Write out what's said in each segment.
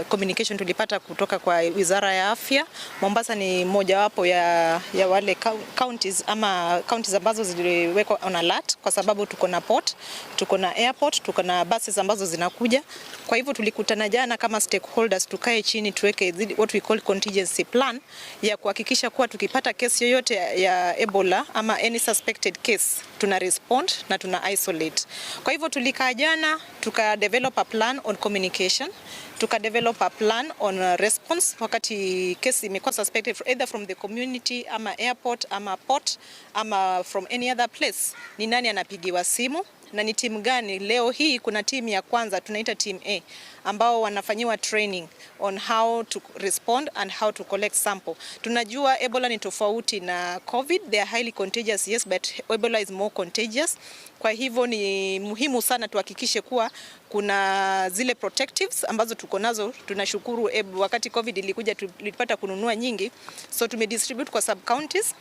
Communication tulipata kutoka kwa Wizara ya Afya. Mombasa ni mojawapo ya wale counties ama counties ambazo ziliwekwa on alert kwa sababu tuko na port, tuko na airport, tuko na buses ambazo zinakuja. Kwa hivyo tulikutana jana kama stakeholders, tukae chini tuweke what we call contingency plan ya kuhakikisha kuwa tukipata kesi yoyote ya Ebola ama any suspected case, tuna respond na tuna isolate. Kwa hivyo tulikaa jana, tuka develop a plan on communication, tuka develop a plan on response wakati kesi imekuwa suspected either from the community ama airport ama port ama from any other place, ni nani anapigiwa simu na ni timu gani. Leo hii kuna timu ya kwanza tunaita team A ambao wanafanyiwa training on how to respond and how to collect sample. Tunajua Ebola ni tofauti na COVID, they are highly contagious, yes, but Ebola is more contagious. Kwa hivyo ni muhimu sana tuhakikishe kuwa kuna zile protectives ambazo tuko nazo. Tunashukuru wakati COVID ilikuja tulipata kununua nyingi, so tumedistribute kwa sub counties.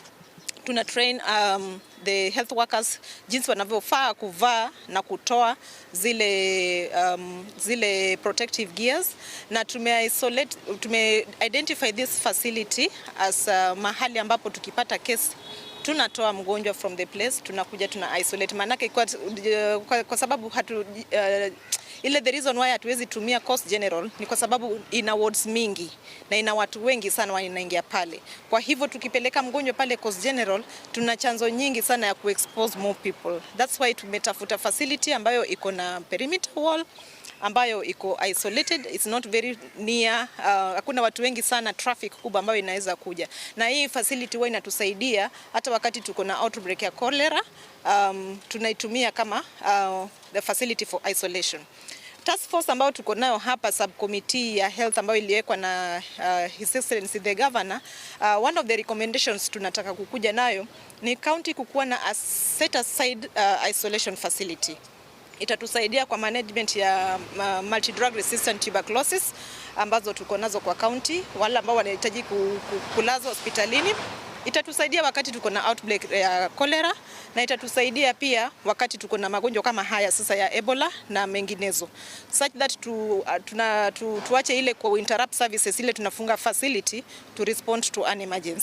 Tuna train the health workers jinsi wanavyofaa kuvaa na kutoa zile protective gears, na tume isolate, tume identify this facility as mahali ambapo tukipata case tunatoa mgonjwa from the place, tunakuja tuna isolate. Maanake kwa sababu hatu ile the reason why hatuwezi tumia Coast General ni kwa sababu ina wards mingi na ina watu wengi sana wanaingia pale. Kwa hivyo tukipeleka mgonjwa pale Coast General, tuna chanzo nyingi sana ya kuexpose more people. That's why tumetafuta facility ambayo iko na perimeter wall, ambayo iko isolated, it's not very near, hakuna watu wengi sana, traffic kubwa ambayo inaweza kuja. Na hii facility huwa inatusaidia hata wakati tuko na outbreak ya cholera, tunaitumia kama the facility for isolation. Task force ambayo tuko nayo hapa, subcommittee ya health ambayo iliwekwa na His Excellency the Governor, one of the recommendations tunataka kukuja nayo ni county kukuwa na a set aside isolation facility. Itatusaidia kwa management ya multi drug resistant tuberculosis ambazo tuko nazo kwa county, wale ambao wanahitaji kulazwa hospitalini. Itatusaidia wakati tuko na outbreak ya cholera na itatusaidia pia wakati tuko na magonjwa kama haya sasa ya Ebola na menginezo, such that tuache ile ku interrupt services, ile tunafunga facility to respond to an emergency.